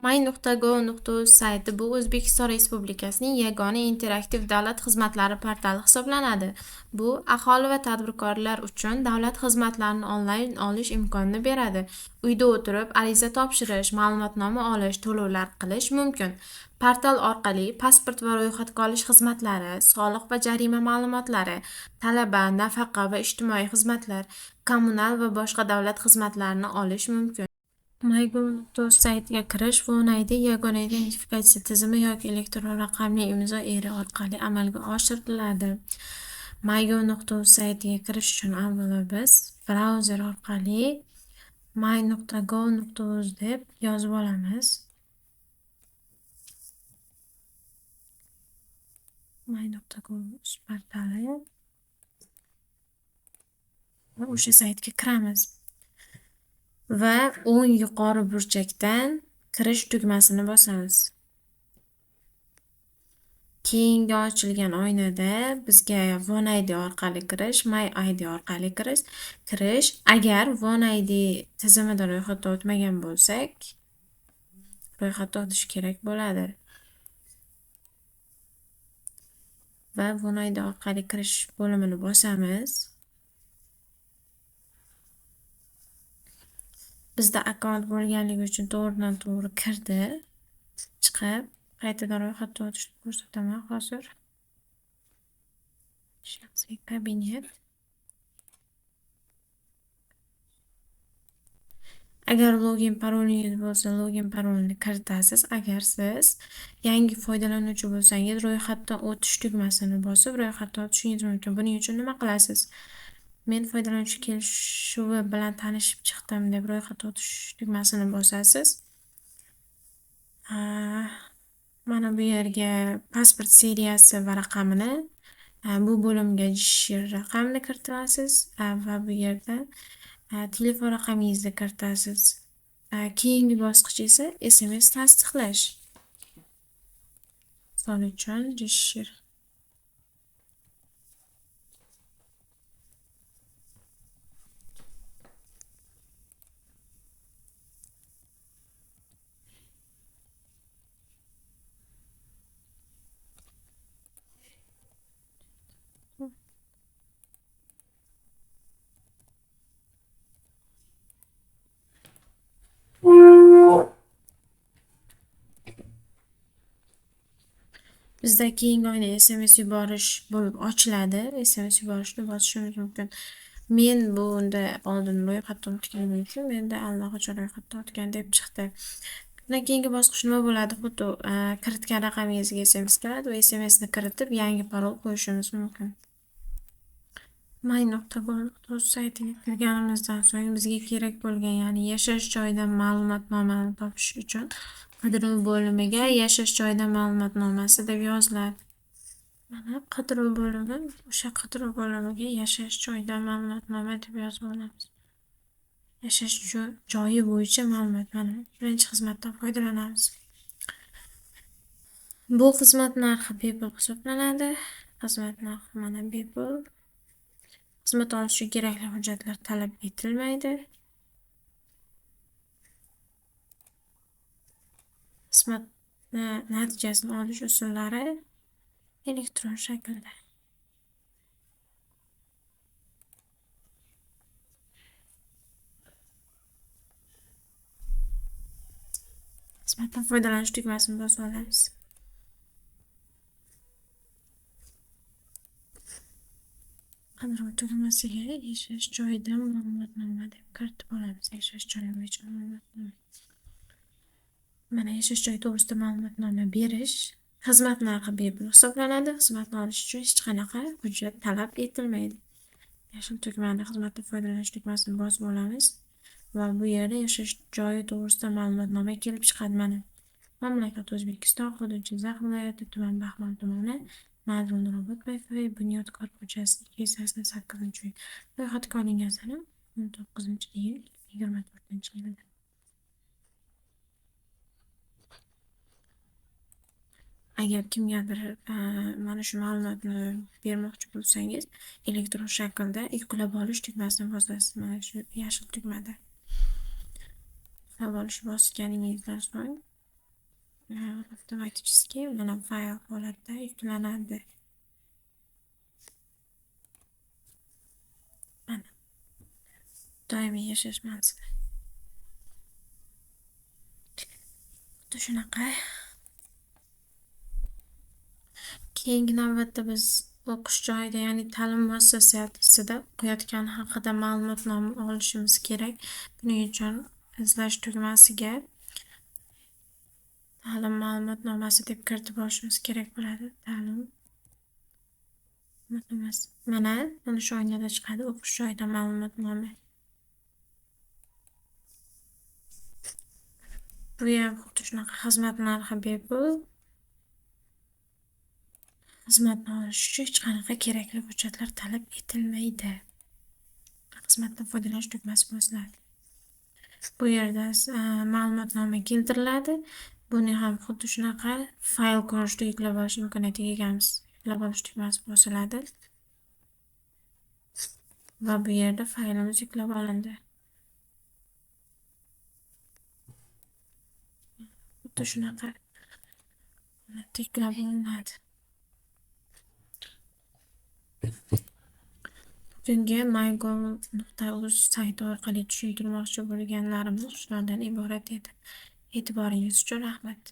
My.gov.uz sayti bu O'zbekiston Respublikasining yagona interaktiv davlat xizmatlari portali hisoblanadi. Bu aholi va tadbirkorlar uchun davlat xizmatlarini onlayn olish imkonini beradi. Uyda o'tirib ariza topshirish, ma'lumotnoma olish, to'lovlar qilish mumkin. Portal orqali pasport va ro'yxatga olish xizmatlari, soliq va jarima ma'lumotlari, talaba, nafaqa va ijtimoiy xizmatlar, kommunal va boshqa davlat xizmatlarini olish mumkin. MyGov.uz saytiga kirish VoNID yagona identifikatsiya tizimi yoki elektron raqamli imzo ERI orqali amalga oshiriladi. MyGov.uz saytiga kirish uchun avvalo biz brauzer orqali my.gov.uz deb yozib olamiz. My.gov.uz portali va o'sha saytga kiramiz. Va o'ng yuqori burchakdan kirish tugmasini bosamiz. Keyingi ochilgan oynada bizga VoNID orqali kirish, MyID orqali kirish. Agar VoNID tizimida ro'yxatdan o'tmagan bo'lsak, ro'yxatdan o'tish kerak bo'ladi. Va VoNID orqali kirish bo'limini bosamiz. Bizda akkaunt bo'lganligi uchun to'g'ridan to'g'ri kirdi. Chiqib, qaytadan ro'yxatdan o'tishni ko'rsataman hozir. Shaxsiy kabinet. Agar login parolingiz bo'lsa, login parolni kiritasiz. Agar siz yangi foydalanuvchi bo'lsangiz, ro'yxatdan o'tish tugmasini bosib, ro'yxatdan o'tishingiz mumkin. Buning uchun nima qilasiz? Men foydalanuvchi kelishuvi bilan tanishib chiqdim deb ro'yxatdan o'tish tugmasini bosasiz. Mana bu yerga pasport seriyasi va raqamini, bu bo'limga JSHR raqamini kiritasiz va bu yerda telefon raqamingizni kiritasiz. Keyingi bosqich esa SMS tasdiqlash. Misol uchun JSHR. Bizda keyingi oyna SMS yuborish bo'lib ochiladi. SMS yuborishni bosishimiz mumkin. Men bunda oldin ro'yxatdan o'tganim uchun menda allaqachon ro'yxatdan o'tgan deb chiqdi. Undan keyingi bosqich nima bo'ladi? Xuddi kiritgan raqamingizga SMS keladi va SMSni kiritib yangi parol qo'yishimiz mumkin. My.gov.uz saytiga kirganimizdan so'ng bizga kerak bo'lgan, ya'ni yashash joyidan ma'lumotnomani topish uchun qidiruv bo'limiga yashash joyidan ma'lumotnomasi deb yoziladi. Mana qidiruv bo'limi, o'sha qidiruv bo'limiga yashash joyidan ma'lumotnoma deb yozib olamiz. Yashash joyi bo'yicha ma'lumot, mana birinchi xizmatdan foydalanamiz. Bu xizmat narxi bepul hisoblanadi. Xizmat narxi mana bepul. Xizmat olish uchun kerakli hujjatlar talab etilmaydi. Xizmatni natijasini olish usullari elektron shaklda. Xizmatdan foydalanish tugmasini bosib olamiz. Qidiruv tugmasiga yashash joyidan ma'lumotnoma deb kiritib olamiz. Yashash joyi bo'yicha ma'lumotnoma. Mana yashash joyi to'g'risida ma'lumotnoma berish. Xizmat narxi bepul hisoblanadi. Xizmatni olish uchun hech qanaqa hujjat talab etilmaydi. Yashil tugmani xizmatdan foydalanish tugmasini bosib olamiz va bu yerda yashash joyi to'g'risida ma'lumotnoma kelib chiqadi mana. Mamlakat O'zbekiston, hudud Jizzax viloyati, tuman Baxmal tumani, manzil Nurobod PF, Bunyodkor ko'chasi 288-uy. Ro'yxatga olingan sana 19 iyul 2024-yilda. Agar kimgadir mana shu ma'lumotni bermoqchi bo'lsangiz, elektron shaklda yuklab olish tugmasini bosasiz mana shu yashil tugmada. Yuklab olish bosganingizdan so'ng Avtomatически mana fayl holatda yuklanadi. Mana doimiy yashash manzili. Xuddi shunaqa. Keyingi navbatda biz o'qish joyida, ya'ni ta'lim muassasasida o'qiyotgani haqida ma'lumotnoma olishimiz kerak. Buning uchun izlash tugmasiga ta'lim ma'lumotnomasi deb kiritib olishimiz kerak bo'ladi. Ta'lim ma'lumotnomasi. Mana shu oynada chiqadi o'qish joyidan ma'lumotnoma. Buyam xuddi shunaqa xizmat narxi bepul. Xizmatni olish uchun hech qanaqa kerakli hujjatlar talab etilmaydi. Xizmatdan foydalanish tugmasi bosiladi. Bu yerda ma'lumotnoma keltiriladi. Buni ham xuddi shunaqa fayl ko'rinishida yuklab olish imkoniyatiga egamiz. Yuklab olish tugmasi bosiladi va bu yerda faylimiz yuklab olindi. Xuddi shunaqa holatda yuklab olinadi. Bugungi mygov.uz sayti orqali tushuntirmoqchi bo'lganlarimiz shulardan iborat edi. E'tiboringiz uchun rahmat.